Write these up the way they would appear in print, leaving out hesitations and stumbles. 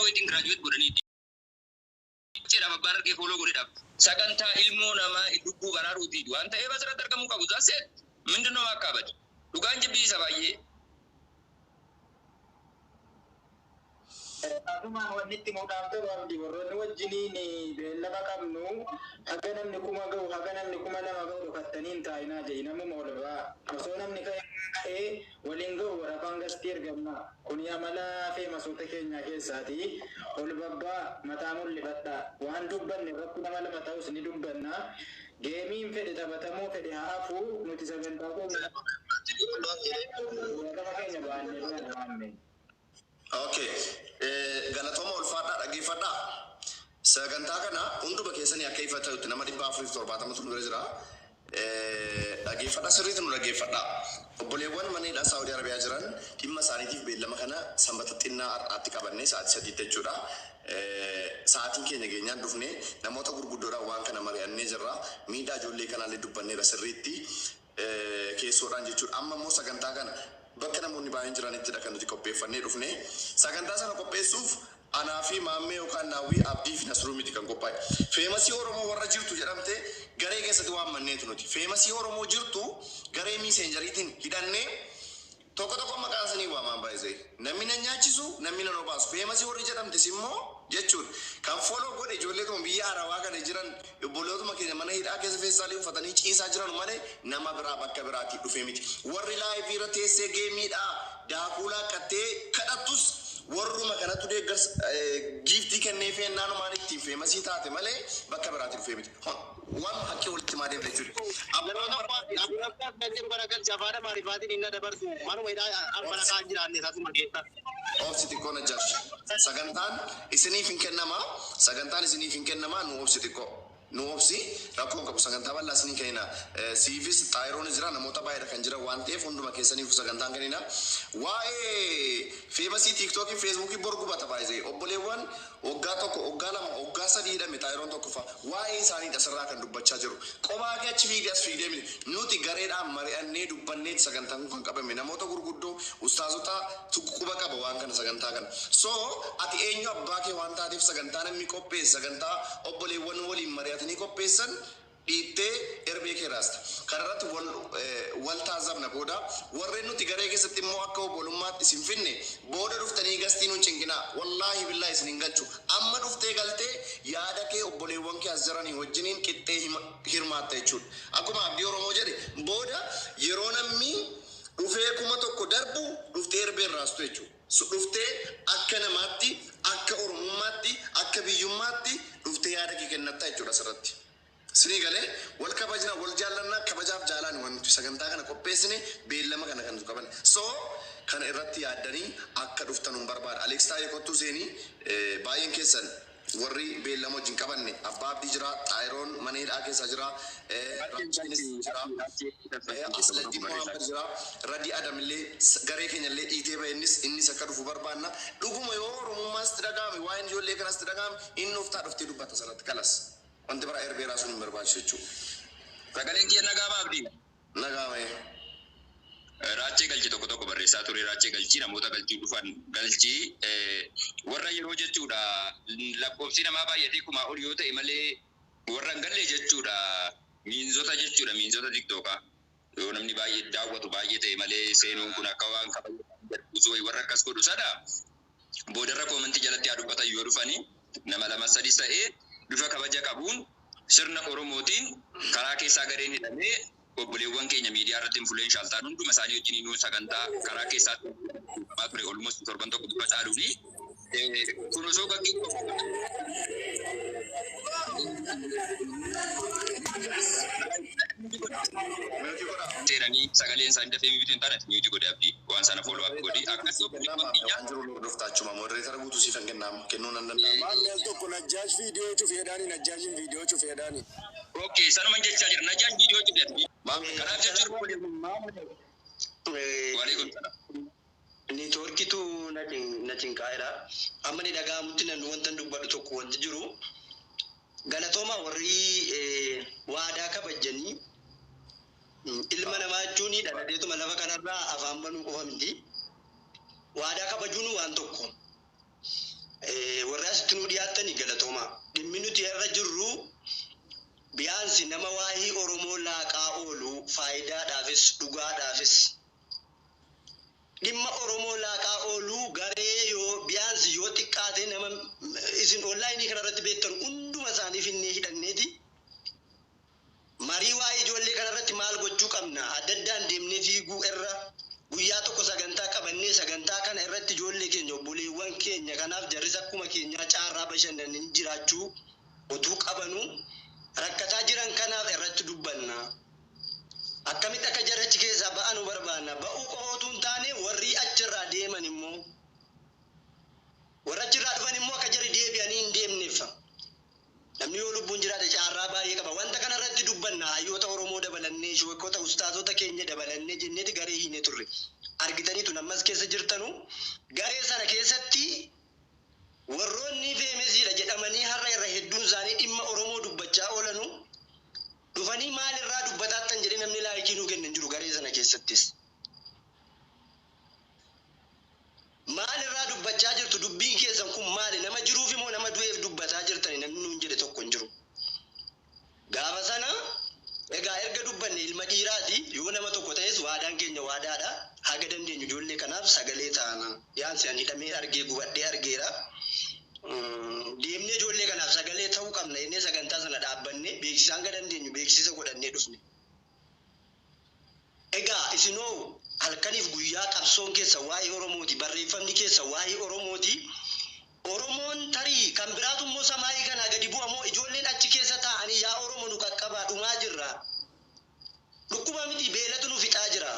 Wayitiin graduate godhaniiti. Jedhama abbaan argee follow godhedhaaf. Sagantaa ilmoo namaa lubbuu baraaruuti waan ta'eef asirratti argamuu qabu. That's it. ምንድን ነው ማካበድ? Dhugaan jibbisiisa baay'ee. Asumaan wanni itti muudhaaf ta'u, Abdi, warroonni wajjiniin beellama qabnu, haga namni 1000 ga'u, haga namni 2000 ga'u dhokattanii hin taa'inaa jedhi. Namuma ol ba'a. Osoo namni ka'ee waliin ga'u waraqaan gastii ergamna. Kuni amala famousoota keenyaa keessaati. Ol babbaa, mataa mul'ifadha. Waan dubbanne irratti nama lama ta'us ni dubbanna. Gameiin fedhe taphatamuu fedhe haa hafu, nuti sagantaa keenya, waraqama keenya baannee baana waanne. Okay. Galatooma, ulfaadhaa, dhaggeeffadhaa. Sagantaa kana hunduma keessanii akka ifa ta'utti nama 470tu nu bira jira. Dhaggeeffadhaa, sirriitti nu dhaggeeffadhaa. Obboleewwan mana hidhaa Saawudii Arabiyaa jiran dhimma isaaniitiif beellama kana Sanbata xinnaa har'aatti qabannee sa'aatii 3tti jechuudha. Sa'aatiin keenya geenyaan dhufnee namoota gurguddoodhaan waan kana mari'annee jirra. Miidhaa ijoollee kanaallee dubbanneera sirriitti keessoodhaan jechuudha. Amma immoo sagantaa kana bakka namoonni baay'een jiranittidha kan nuti qopheeffannee dhufne. Sagantaa sana qopheessuuf anaa fi Maammee yookaan Naawwii, Abdii fi Nasruu miti kan qophaa'e. Famousii Oromoo warra jirtu jedhamte garee keessatti waan manneetu nuti. Famousii Oromoo jirtu garee Messengeriitiin hidhannee tokko tokko maqaan sanii waamaan baay'isee. Namni na nyaachisu, namni na obaasu. Famousii warri jedhamtes immoo jechuudha. Kan follow godhe ijoolleetuma biyya Arabaa kana jiran, obbolootuma keenya mana hidhaa keessa feestaalii uffatanii ciisaa jiran malee nama biraa bakka biraatii dhufee miti. Warri liveii irra teessee gameiidhaa daakuu laaqqattee kadhattus warruma kanatu deeggarsa giftii kennee feennaanumaan ittiin famousii taate malee bakka biraatii dhufee miti. Waan haqqii walitti himaa deemte jechuudha. Yeroo tokko Abdurrahman jedhu kana galcha afaan Amaariffaatiin inni dabarsu manuma hidhaa arfana kaan jiraanne isasuma keessa. Obsi xiqqoo, Najjaash. Sagantaan isiniif hin kennama. Sagantaan isiniif hin kennama. Nu obsi xiqqoo. Nu obsi, rakkoon qabu, sagantaa bal'aa isinii kennina. Siifis xaayiroon jira, namoota baay'eedha kan jiran waan ta'eef hunduma keessaniif sagantaan kennina. Waa'ee famousii TikTokii, Facebookii bor gubata baay'ee. Obboleewwan waggaa 1, waggaa 2, waggaa 3 hidhame xaayiroon tokko fa'a. Waa'ee isaaniidha sirraa kan dubbachaa jiru. Qophaa kee achi fiigdee as fiigdee miti. Nuti gareedhaan mari'annee dubbannee sagantaan kun kan qabame, namoota gurguddoo ustaazota quba qaba waan kana, sagantaa kana. So ati eenyu abbaa kee waan taateef sagantaa namni qopheesse, sagantaa obboleewwan waliin mari'atanii qopheessan dhiittee erbee kee raasta? Kanarratti wal wal taasifna booda. Warreen nuti garee keessatti immoo akka obbolummaatti isin finne booda dhuftanii gastii nuun cinqinaa. Wallaahi billaahi isin hin galchu. Amma dhuftee galtee yaada kee obboleewwan kee as jiranii wajjiniin qixxee hirmaatta jechuudha. Akkuma Abdii Oromoo jedhe, booda yeroo namni dhufee 1000 darbu dhuftee erbee raastu jechuudha. So dhuftee akka namaatti, akka Oromummaatti, akka biyyummaatti dhuftee yaada kee kennatta jechuudha asirratti. Sinii galee? Wal kabajna, wal jaallannaa, kabajaaf jaalaan waan nuti sagantaa kana qopheessine, beellama kana kan nuti qaban. So kana irratti yaaddanii akka dhuftan hin barbaada. Alex Taayee, kottuu seenii. Baay'een keessan warri beellama wajjin qabanne, Abbaa Abdii jira, Xaayiroon mana hidhaa keessa jira, Rachiinis jira, Asladdiin Muhammad jira, Radii Adam illee garee keenya illee dhiitee bahe, innis akka dhufu barbaanna. Dhuguma yoo Oromummaas itti dhaga'ame, waa'een ijoollee kanas itti dhaga'ame, inni uftaa dhuftee dubbata sanatti kalas. Wanti biraa erbee raasuun hin barbaachisu jechuudha. Sagaleen kiyya nagaa, Abdii? Nagaame. Raachee galchi, tokko tokko barreessaa ture, raachee galchii, namoota galchii dhufan galchii, warra yeroo jechuudha lakkoofsi namaa baay'atee kumaa ol yoo ta'e malee warra hin galle jechuudha, miinzota jechuudha, miinzota TikTokaa yoo namni baay'ee daawwatu baay'ee ta'e malee seenuun kun akka waan kabaja warra akkas godhu sana boodarra commentii jalatti haa dubbatan. Yoo dhufanii nama lama sadis ta'ee bifa kabaja qabuun sirna Oromootiin karaa keessaa gareen hidhamee obboleewwan keenya miidiyaa irratti influential ta'an hunduma isaanii wajjin inuu sagantaa karaa keessaa ture almost torban tokko bifa caaluuni. Kun osoo gaggeeffamu seenanii sagaleen isaanii dafee mute hin taane, mute godhe. Abdii, waan sana follow up godhi akkas obboleewwan keenya. Waan jiru hordoftaachuma moderator guutuu siif hin kennamu, kennuu nan danda'a. Maamni al tokko Najjaash viidiyoo cufeedhaani, Najjaashin viidiyoo cufeedhaani. Okay, sanuman jechaa jira. Najjaash viidiyoo cufeedha. Kanaaf jechuun waalaikum salaam. Networkiitu na cinqaa'eera. Amma ni dhaga'amutti nan wanta dubbadhu tokko wanti jiru. Galatooma warri waadaa kabajanii. Ilma namaa jechuun dhalateetuma lafa kanarraa afaan banuu qofa miti. Waadaa kabajuun waan tokko. jirtanii galatooma. Dhimmi nuti irra jirru biyaansi nama waa'ee Oromoo laaqaa oolu faayidaadhaafis dhugaadhaafis. Dhimma Oromoo laaqaa oolu garee yoo biyaansi yoo xiqqaate nama isin onlaayinii kanarratti beektan hunduma isaanii finnee hidhanneeti. Marii waa'ee ijoollee kanarratti maal gochuu qabna? Adda addaan deemnee fiiguu irra guyyaa tokko sagantaa qabannee sagantaa kana irratti ijoollee keenya, obboleewwan keenya kanaaf jarris akkuma keenyaa caarraa bashannananii jiraachuu otuu qabanu rakkataa jiran kanaaf irratti dubbanna. Akkamitti akka jarri achi keessaa ba'anu barbaanna. Ba'uu qofa otuu hin taane, warri achirraa deeman immoo, warri achirraa dhufan immoo akka jarri deebi'anii hin deemneef. Namni yoo lubbuun jiraate caarraa baay'ee qaba. Wanta kanarratti dubbanna, hayyoota Oromoo dabalannee, sheekota, ustaazota keenya dabalannee jenneeti garee hiine turre. Argitaniitu ammas keessa jirtanu garee sana keessatti warroonni famousiidha jedhamanii har'a irra hedduun isaanii dhimma Oromoo dubbachaa oolanu dhufanii maalirraa dubbataattan jedhee namni like nuu kennan jiru garee sana keessattis. Maalirraa dubbachaa jirtu? Dubbiin keessan kun maali? Nama jiruuf immoo nama du'eef dubbataa jirtani namni nuun jedhe tokko hin jiru. Gaafa sana egaa erga dubbanne ilma dhiiraati yoo nama tokko ta'es waadaan keenya waadaadha. Haga dandeenyu ijoollee kanaaf sagalee taana. Yaansi ani hidhamee argee gubadhee argeera. Deemnee ijoollee kanaaf sagalee ta'uu qabna jennee sagantaa sana dhaabbanne beeksisa hanga dandeenyu beeksisa godhannee dhufne. Egaa isinoo halkaniif guyyaa qabsoon keessa waa'ee Oromooti, barreeffamni keessa waa'ee Oromooti. Oromoon tarii kan biraatu immoo samaayii kanaa gadi bu'a moo ijoolleen achi keessa taa'anii yaa Oromoo nu qaqqabaa, dhumaa jirra. Dhukkuba miti, beelatu nu fixaa jira.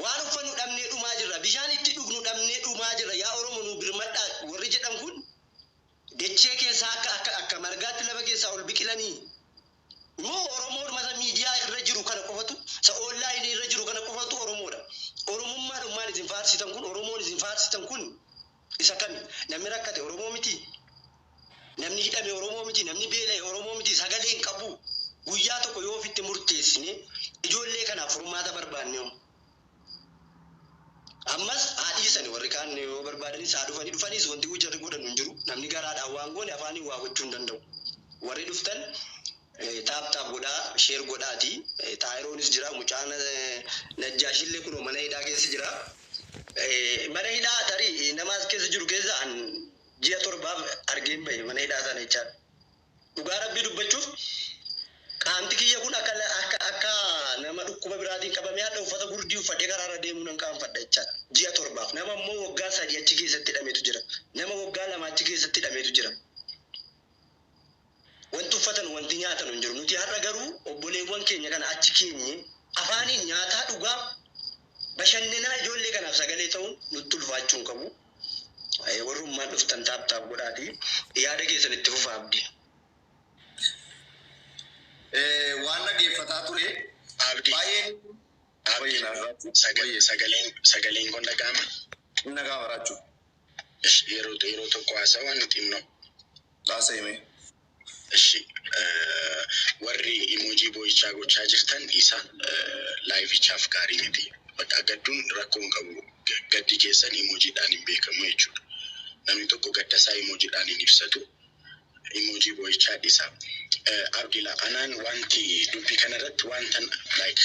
Waan uffannu dhabnee dhumaa jirra. Bishaan itti dhugnu dhabnee dhumaa jirra. Yaa Oromoo nu birmadhaa warri jedhan kun dachee keessaa akka margaatti lafa keessaa ol biqilanii. Moo Oromoon mata miidiyaa irra jiru kana qofatu, isa onlaayinii irra jiru kana qofatu Oromoodha? Oromummaadhummaan isin faarsitan kun, Oromoon isin faarsitan kun isa kami? Namni rakkate Oromoo miti. Namni hidhame Oromoo miti. Namni beela'e Oromoo miti. Sagalee hin qabu. Guyyaa tokko yoo ofitti murteessine ijoollee kanaaf furmaata barbaanne hoo? Ammas haa dhiisani, warri kaan yoo barbaadanis haa dhufanii, dhufanis wanti jarri godhan hin jiru. Namni garaadhaan waan goone afaaniin waa gochuu hin danda'u. Warri dhuftan tap tap godhaa, share godhaati. Taayiroonis jira, mucaan Najjaashillee kunoo mana hidhaa keessa jira. Mana hidhaa tarii nama as keessa jiru keessa an ji'a 7f argeen bahe mana hidhaa sana jechaadha. Dhugaa Rabbii dubbachuuf qaamti kiyya kun akka nama dhukkuba biraatiin qabamee hadha uffata gurdii uffadhee karaarra deemuu nan qaanfadha jechaadha. Ji'a 7f nama immoo waggaa 3 achi keessatti hidhameetu jira. Nama waggaa 2 achi keessatti hidhameetu jira. Wanti uffatan, wanti nyaatan hin jiru. Nuti har'a garuu obboleewwan keenya kana achi keenye afaaniin nyaataa, dhugaa, bashannanaa ijoollee kanaaf sagalee ta'uun nutti ulfaachuu hin qabu. Warrummaan dhuftan tap tap godhaati. Yaada keessan itti fufaa, Abdii. Waan dhaggeeffataa ture Abdii. baay'een Abdii. Sagaleen kun dhaga'ama. Nagaa baraachuu. Ishi, yeroo tokko haasawaa nuti himnu. Haasa'ime. Ishi, warri emoji boo'ichaa gochaa jirtan isa liveichaaf gaarii miti. Bakka gadduun rakkoo hin qabu. Gaddi keessan emojiidhaan hin beekamu jechuudha. Namni tokko gadda isaa emojiidhaan hin ibsatu. Emoji boo'ichaa dhiisa. Abdila, anaan wanti dubbii kanarratti wantan like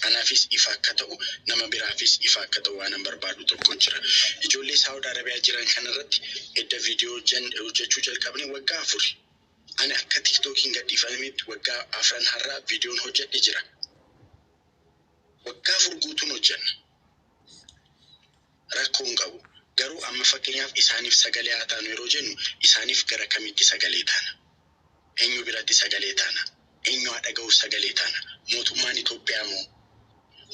anaafis ifa akka ta'u, nama biraafis ifa akka ta'u waan an barbaadu tokko jira. Ijoollee Saawud Arabiyaa jiran kanarratti edda viidiyoo hojjechuu jalqabne waggaa 4. Ani akka TikTokiin gadhiifametti waggaa 4 har'aa viidiyoon hojjedhe jira. Waggaa 4 guutuun hojjenna. Rakkoo hin qabu. Garuu amma fakkeenyaaf isaaniif sagalee haa taanu yeroo jennu, isaaniif gara kamitti sagalee taana? Eenyu biratti sagalee taana? Eenyu haa dhaga'uuf sagalee taana? Mootummaan Itoophiyaa moo?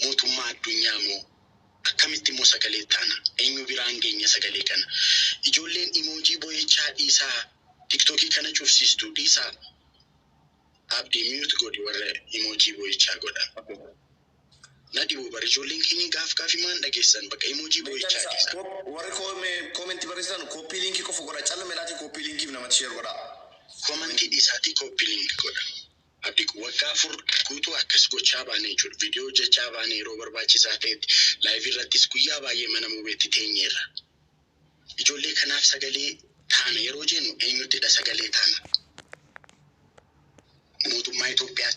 Mootummaa addunyaa moo? Akkamitti immoo sagalee taana? Eenyu biraan geenya sagalee kana? Ijoolleen emoji boo'ichaa dhiisaa. TikTokii kana cufsiistu dhiisaa. Abdii, mute godhi warra emoji boo'ichaa godhan. Na dhibu bara ijoolleen keenya gaaf gaafii maan dhageessan bakka emoji boo'ichaa dhiisaa. Warri commentii barreessan copy linkii qofa godha. Calluma copy linkiif namatti share godha. Commentii dhiisaatii copy link godha. Abdii, waggaa 4 guutuu akkas gochaa baane jechuudha. Viidiyoo hojjechaa baane, yeroo barbaachisaa ta'etti live irrattis guyyaa baay'ee mana mubeetti teenyeerra. Ijoollee kanaaf sagalee taana. taana yeroo jennu eenyuttidha sagalee taana? Mootummaa Itoophiyaa.